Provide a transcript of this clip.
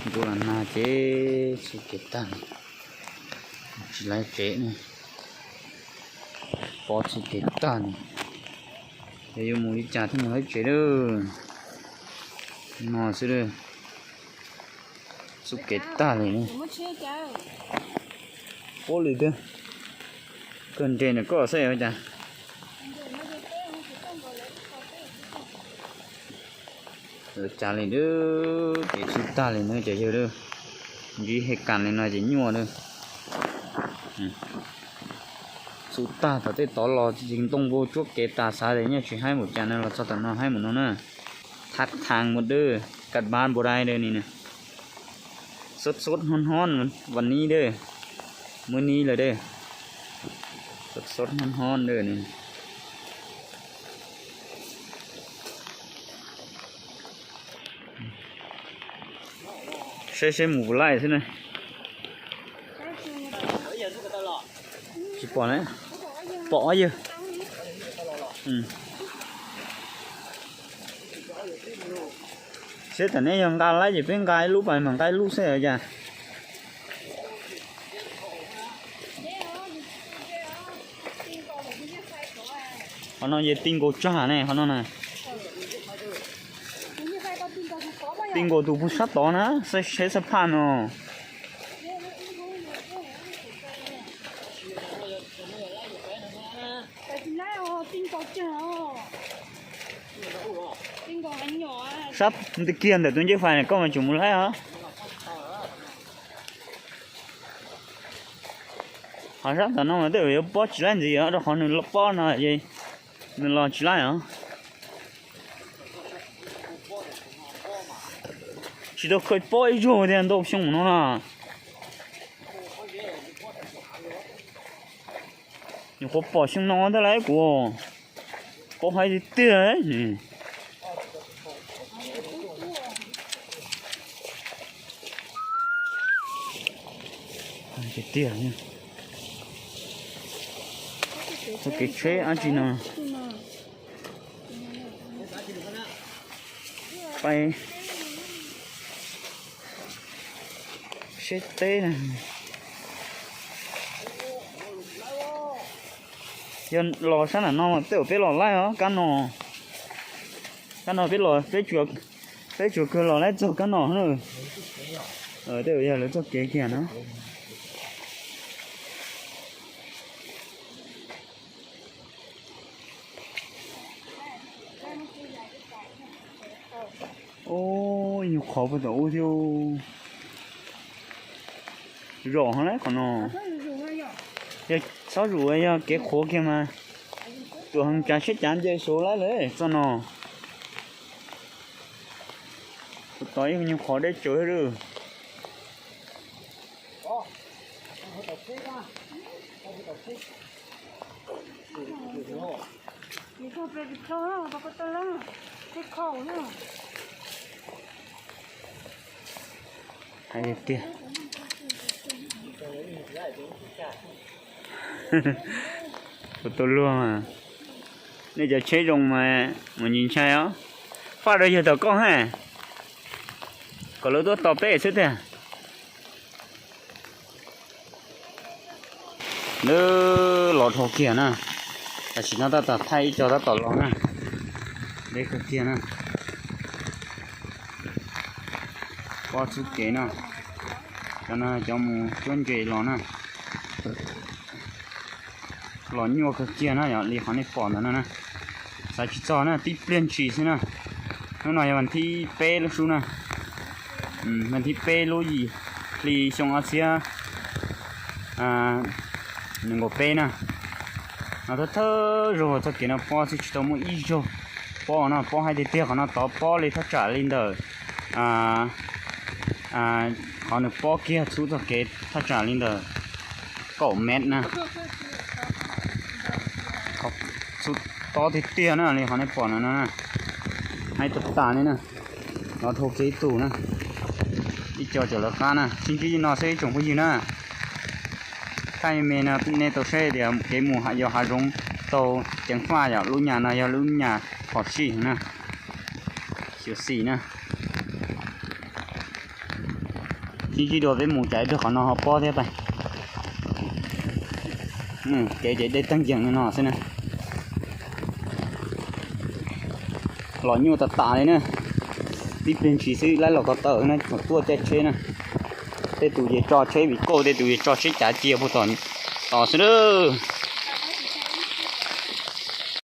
Ntuj los nag ces txhub kev tag, tsis laiv tsev ne, pov txhub kev tag ne, yog yuav mus li cas thiaj mus laiv tsev lawm. No xwb, txhub kev tag li ne. Puab li twb kawg nres ntawm koj xwb ua cas. Lawv cas li, ces txhub tag li na cov yawg, ntsib he kas li no ces nyuaj lawm. Txhub tag tom tej tod los ces ntoo nkaus tsuab kev tas, xav tias nyaj tsis haib npaum cas no los txog tom no haib npaum no na. Thab thas npaum dawb, kas bab npaum dai dawb ni na. Sub sub hnub hnub vas nib dawb, muaj nib lawm dawb. Sub sub hnub hnub dawb ni. Saib seb mus puas laij xwb na. Tsis pom na, pom ob yawg. Saib tam neb yog nqa laib ces peb nqa ib lub pas mas nqa ib lub xwb ua cas. Qhov no yog ti nkaus tsag ne, qhov no na. Ti nkaus tus puag sab tod na, saib xab phaj no. Sab nti kiag ntawm tus ncej fais koj mas tseem mus laib os. Ho sab tom no mas tej zaum yuav pob tsis laib ntxiv os, rau qhov nws pob no nws los tsis laib os. Tsis tau khaws pob ib zaug tiag ntau xyoo no na. Nyuam qhuav pom xyoo no thiab lauj kuv, paub haib tiag tiag. Tiag tiag, txoj kev tsheb dab tsi no. Pais seb teb na. Yog los sab nram no mas tej zaum peb los laib os, kab no, kab no peb los, peb tsuas kawg los laib txog kab no na. Tej zaum yog lawv txoj kev kiag na. Ub, nyuag qhov puag tom ub thiab. Zom heev lawm qhov no. Yog txhob zus, yog kev qhuav kiag mas. Tuam heev tsav siab cav nce saud lawm txoj no. Tus tod yeej nyuag qhov deb tsawv lawm. Hais tiag, tus tau luag mas, nej cov tsheb zoo mas mus ntsis ntshai os. Faj rau yawg tom koj ha, kom lawv tuaj tos peb xwb tiag. Lawv los dhau kiag na. Tam sim no tab tom thaij ib co tab tom los na. Deb kawg kiag na. Pob txhub kev no. Cov no cov mus cuab ntses los na. Los nyuaj kawg kiag na yom, li qhov nej pom ntawd no na. Xav tsis txog na, tib pliag ntshis xwb na. Hnub no yog vas thib peb lub sub na. Vas thib peb lub yim hli xyoo ob txhiab nees nkaum peb na. No thawj thawj zaug txoj kev no pob xwb, tsis tau muaj ib zaug pob no, pob haib tiag tiag. Qhov no tod pob li thaj tsam li ntawm, qhov nws pob kiag txhub txoj kev thaj tsam li ntawm kaum mev na. Txhub tob tiag tiag na, li qhov nej pom no no na. Haib tas tas li na. Los dhau kev tus na. Ib co cov lawv qab na, sib ntsib li no xwb ib tsoom phooj ywg na. Thaij me no nej tau saib tias kev mus yos hav zoov tau ceev faj yom. Lub nyam no yog lub nyam phom sij na, xyuam xim na. Ib zib dua peb mus tsam ib pliag qhov no ho pob thiab pais. Kev ces dej teeg yees li no xwb na. Los nyuaj tas tas li na. Tib pliag ntshis xwb laib los ko taw na, tseem tuaj caij tsheb na. Tej tus ces tso tsheb vim kauj, tej tus ces tso tsheb cav cia puag tom, tom xwb lawm.